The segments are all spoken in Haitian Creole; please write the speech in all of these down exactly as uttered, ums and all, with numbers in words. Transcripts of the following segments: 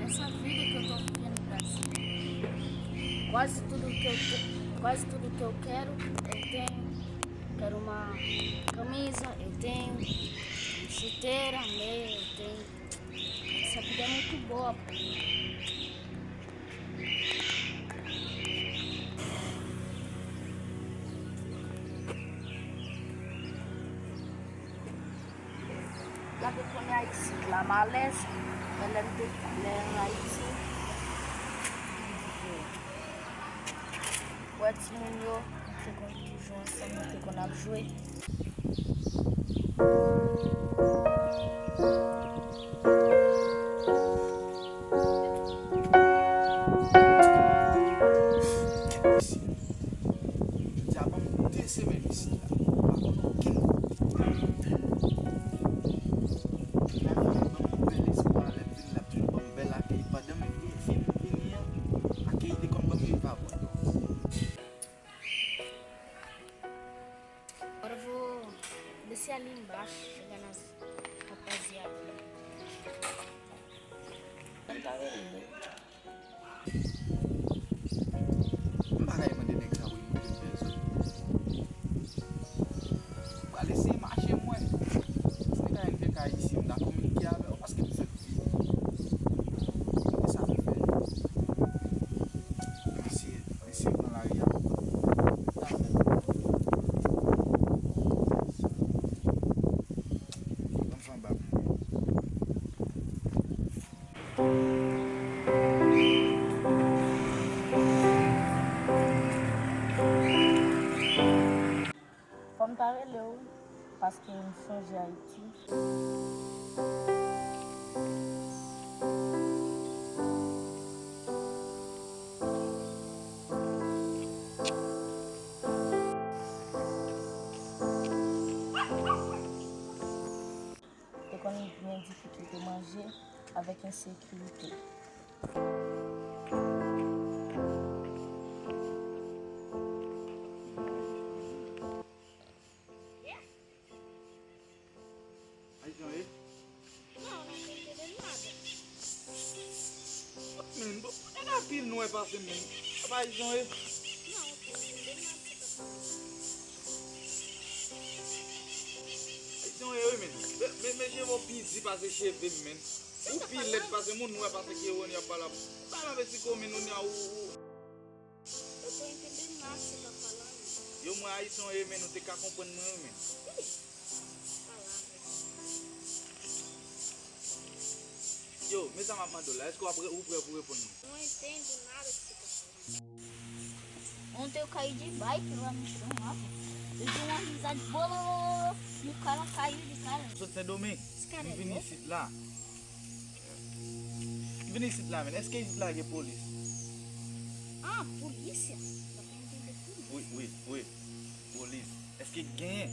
Essa vida que eu tô vivendo no Brasil, quase tudo que eu te, quase tudo que eu quero, eu tenho. Quero uma camisa, eu tenho. Chuteira, meia, eu tenho. Essa vida é muito boa pra mim. Gade kounye a isit la, m alèz, men lè m te, lè m Ayiti, m vin vye. Wè timoun yo, nou te konn toujou ansanm, nou te konn ap jwe. Jodi a ban m de semèn isit la. M pa konn okenn kote. Lè m vini, ban m yon bèl espwa, lè m vini, l ap toujou ban m bèl akeyi. Pandan m vini, vini, vini an, akeyi te konn ban m yon pavòt. Agora eu vou descer ali embaixo, chegar nas rapaziada. Não tá vendo? M pa ka mande nèg sa pou li montre m pèsòn. M pral eseye mache m wè. Si nèg la rive kay isi, m ta kominike avè w paske m fèk vini. E sa m fè. M eseye, m eseye pran lari a. M ta fè. Ban m fè anba pou mwen. Fò m ta rele w, paske m sonje Ayiti. Te konn gen difikilte manje avèk ensekirite. Ayisyen w ye? Não, não tô entendendo nada. Men, bon, nèg anpil nwè pase m, men. Apa ayisyen w ye? Não, eu tô entendendo nada que você tá falando. Ayisyen w ye, wi, men. Men, men, men cheve w pi di pase cheve m, men. Ou pi lèd pase moun nwè pase Keroni ap pale ap. Ou pa nan vesi komin ou ni a ou, ou. Eu tô entendendo nada que você tá falando. Yo, mwen ayisyen w ye, men, ou te ka konprann mwen, wi, men. Ih, palavra. Yo, men sa m ap mande w la, èske w ap re-, ou prè pou reponn mwen? Não entendo nada que você tá falando. Ontem eu caí de bike lá no chão, lá, velho. Eu dei uma risada, bolololo, e o cara caiu de cara. Sot Sendomeng, m vin isit la. M vin isit la, men èske isit la gen polis? Ah, polícia? Tá perguntando polícia. Wi, wi, wi. Polis. Èske genyen?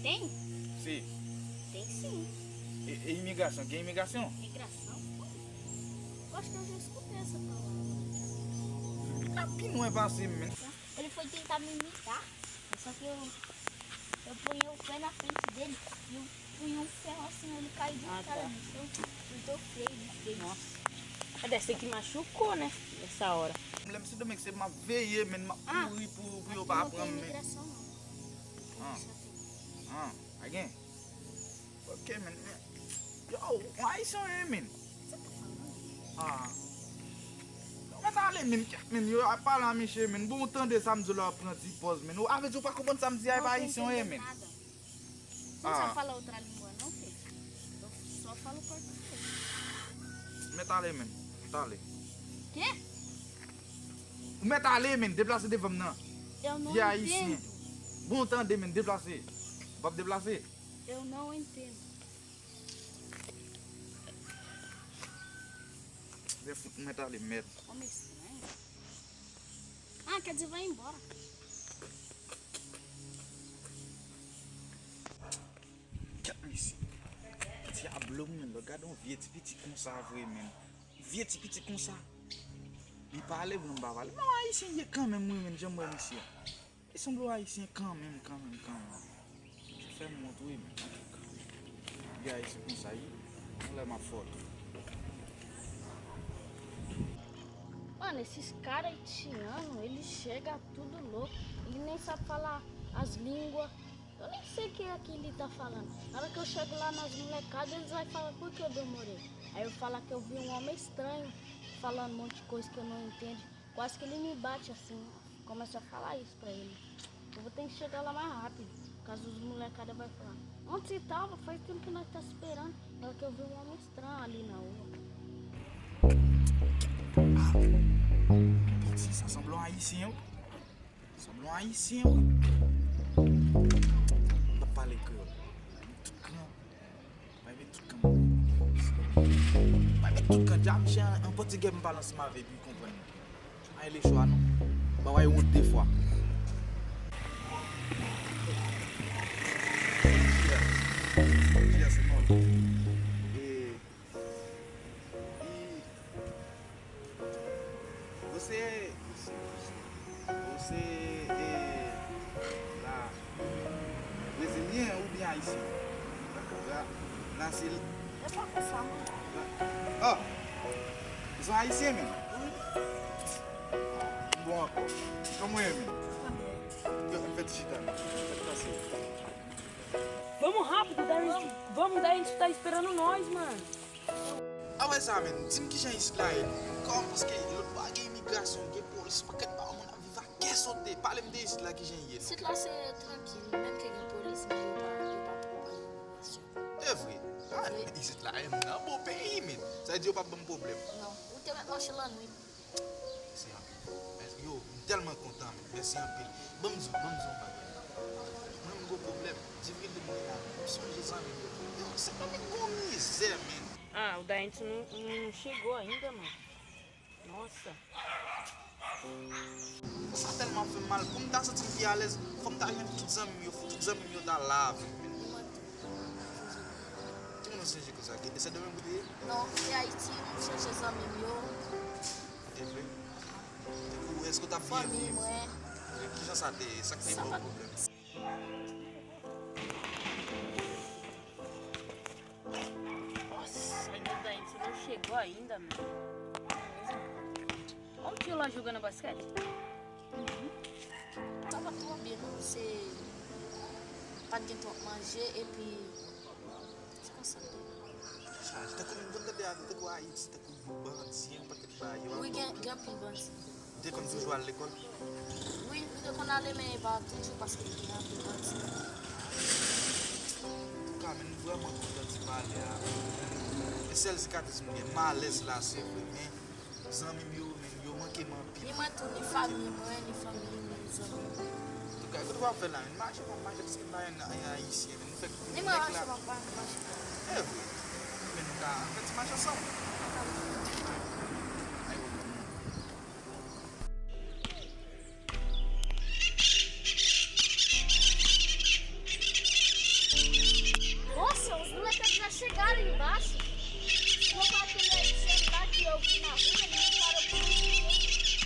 Tem? Si. Tem sim. E, e imigrasyon? Gen imigrasyon? Migração? Eu acho que eu já escutei essa palavra. Ou ka pi nwè pase m, men. Ele foi tentar me imitar, só que eu, eu ponho o pé na frente dele e eu ponho um ferro assim, ele caiu de cara no chão. Eu tô feio, feio. Nossa. Até sei que machucou, né? Nessa hora. Lè m Sendomeng se m ap veye, men m ap kouri pou, pou yo pa pran m, men. Não tem imigração, não. Ah. Polícia tem. Ah, pa gen? Ok, men, men. Yo, ou ayisyen w ye, men. Ah. Yo, mèt ale, men, kèt, men, yo ap pale a misye, men. Bon, ou tande sa m di w la, w ap pran ti pòz, men. Ou, a vle di ou pa konprann sa m di a, e pa ayisyen w ye, men. Não sabe falar outra língua, não, filho? Eu só falo português. Mèt ale, men. Mèt ale. Quê? Ou mèt ale, men. Deplase devan m nan. Eu não entendo. Vye ayisyen. Bon, ou tande, men. Deplase. Ou p ap deplase? Eu não entendo. Lè fout mèt ale mèt. Homem estranho. Ah, quer dizer, vai embora. Dyab mesye. Dyablo, men, gade yon vye ti pitit konsa vre, men. Vye ti pitit konsa. Li pale pou nou pa pale. Men yon ayisyen ye kanmenm, wi, men, jan m wè misye. Li sanble yon ayisyen kanmenm, kanmenm, kanmenm. Fè m wont wi, men antouka. Vye ayisyen konsa, wi. Yon lè m ap fòt. Mano, esses caras haitianos, eles chegam tudo louco, eles nem sabem falar as línguas. Eu nem sei o que é que ele tá falando. Na hora que eu chego lá nas molecadas, eles vai falar por que eu demorei. Aí eu falo que eu vi um homem estranho falando um monte de coisa que eu não entendo. Quase que ele me bate assim, começa a falar isso pra ele. Eu vou ter que chegar lá mais rápido, caso os molecada vai falar: "Onde você tava? Faz tempo que nós tá esperando." Na hora que eu vi um homem estranho ali na rua. Piti, sa sanble yon ayisyen, wi. Sanble yon ayisyen, wi. L ap pale kreyòl. Tout gran. Bay met tout kan. Bay met tout kan. Dja, m chè an, an pòtigè m pale ansanm avè l pou l konprann. Ay, le chwa, non. Ba w ay wont de fwa. Dia, dia, se mò. E, e, Você, você, você, você é la, brezilyen oubyen ayisyen? La, la, se la, oh, ou se yon ayisyen menm? Wi. Bon ankò. Kòman w ye menm? Fè ti chita menm. Fè ti pase. Vamos rápido, Darren. Vamos, Darren, tá esperando nós, mano. Apre sa, menn, di m kijan isit la ye non. Kòman, paske lòt bò a gen imigrasyon, gen polis, pakèt bagay, moun ap viv a kè sote. Pale m de isit la, kijan l ye non. Isit la se trankil, menm ke gen polis, men yo pa, yo pa twò bay imigrasyon. E vre? Ah, men isit la, e, m nan bon peyi, menn. Sa vle di yo p ap ban m pwoblèm. Non, ou te mèt mache lannwit. Mèsi anpil. Mèsi, yo, m tèlman kontan, men. Mèsi anpil. Ban m di w, ban m di w yon bagay. Mwen, m gon pwoblèm. Di verite, m gen la. M sonje zanmi m yo. Yo, se pa menm gon mizè, men. Ah, o Dainton não, não chegou ainda, mano. Nossa. Sa tèlman fè m mal. Pou m ta santi m pi alèz, fò m ta jwenn tout zanmi m yo. Fò tout zanmi m yo ta la avè m, men. Ki moun ou sonje konsa? Ki te Sendomeng ou te ye? Non, m te Ayiti, m sonje zanmi m yo. E vre? Tankou, èske w t ap byen viv? Fanmi mwen. Kijan sa te ye? Sa k te ba w pwoblèm? Nossa, ainda bem, você não chegou ainda, mano. Ó o tio lá jogando basquete. Tava twò byen, non, se pa t gen twòp manje, epi se konsa. Chaje, tankou m konn tande a, tankou Ayiti, tankou bandi, yon pakèt bagay, yo ap... Wi, gen, gen anpil bandi. Ou te konn toujou al lekòl? Wi, m te konn ale, men e pa toujou, paske gen anpil bandi. Antouka, men m vrèman kontan ti pale a. E sèl sikatris m gen, malèz la, se vre, men zanmi m yo, men yo manke m anpil. Ni mwen tou, ni fanmi mwen, ni fanmi m, ni zanmi m. Antouka, kote w ap fè la? Mache, w ap mache, paske m pa yon, yon ayisyen, men nou fèk vin nèg la. Ni mwen mache, m ap mache. E vre. Men nou ka fè ti mach ansanm. Ay, w ap Moça, os moleques já chegaram aí embaixo. Vou bater na cena lá que eu vi na rua, eles não param por aqui.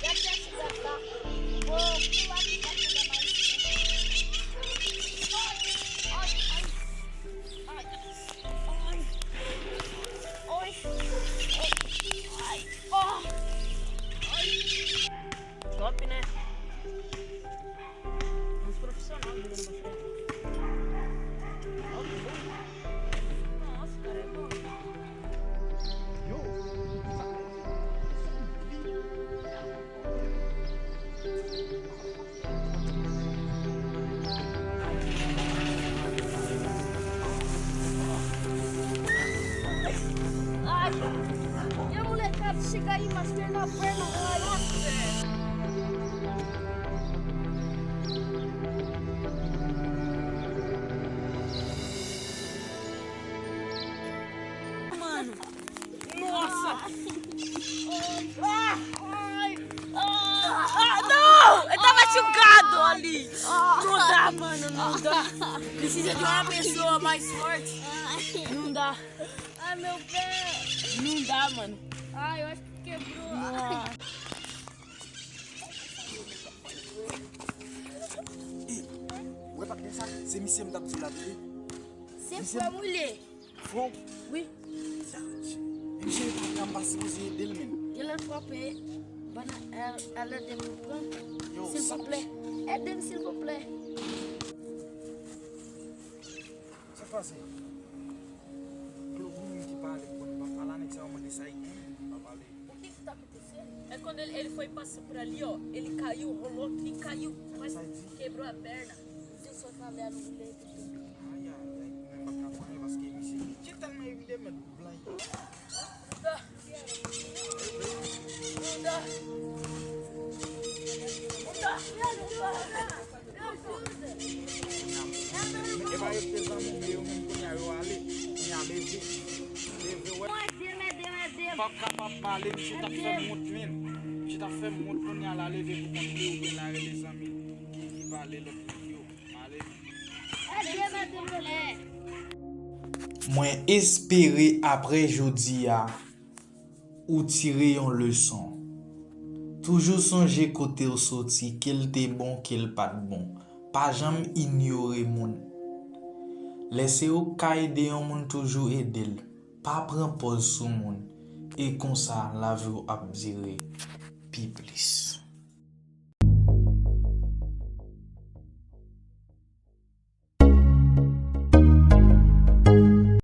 Já quer se gastar. Vou pular aqui pra pegar mais. Ai, ai, ai, ai, ai, ai, ai, ó, ai. Top, né? Uns profissional jogando basquete. Ó, que bom. Nossa, cara, é bom. Ai, e a molecada chega aí, mas tem na perna, ai. Mano. Nossa! Ah! Ai! Ah! Ah, não! Ele tá machucado ali! Não dá, mano, não dá. Precisa de uma pessoa mais forte. Não dá. Ai, meu pé! Não dá, mano. Ai, eu acho que quebrou. Nossa. Ei, ou wè patnè sa? Se misye m t ap di w la, tande. Se frè m wi l ye. Frè w? Wi. Misye pa ka, m pa sipoze ede l menm. Genlè l frape. Bon, al, al ede m pran. Yo, silvouplè. Ede m, silvouplè. Sa k pase? Claude, moun ki pale, bon, pa pale, nèg sa yo mande sa, li pa pale. O que que tá acontecendo? É quando ele, ele foi passar por ali, ó, ele caiu, rolou aqui e caiu. Quase quebrou a perna. Ai, ai, ai, mwen pa ka pale paske misye, misye tèlman evi de mèt blan. E pa yo te zanmi, men yo menm kounye a yo ale, kounye a leve, leve, wè. P ap kapab pale, misye t ap fè m wont, men. Misye t ap fè m wont, kounye a l a leve pou kont li, oubyen l a rele zanmi ki, ki pale lòt lang yo. M ale. Mwen espere apre jodi a, ou tire yon leson. Toujou sonje kote w soti, ke l te bon, ke l pa t bon. Pa janm inyore moun. Lè se ou k ka ede yon moun, toujou ede l. Pa pran pòz sou moun. E konsa, lavi w ap dire pi plis.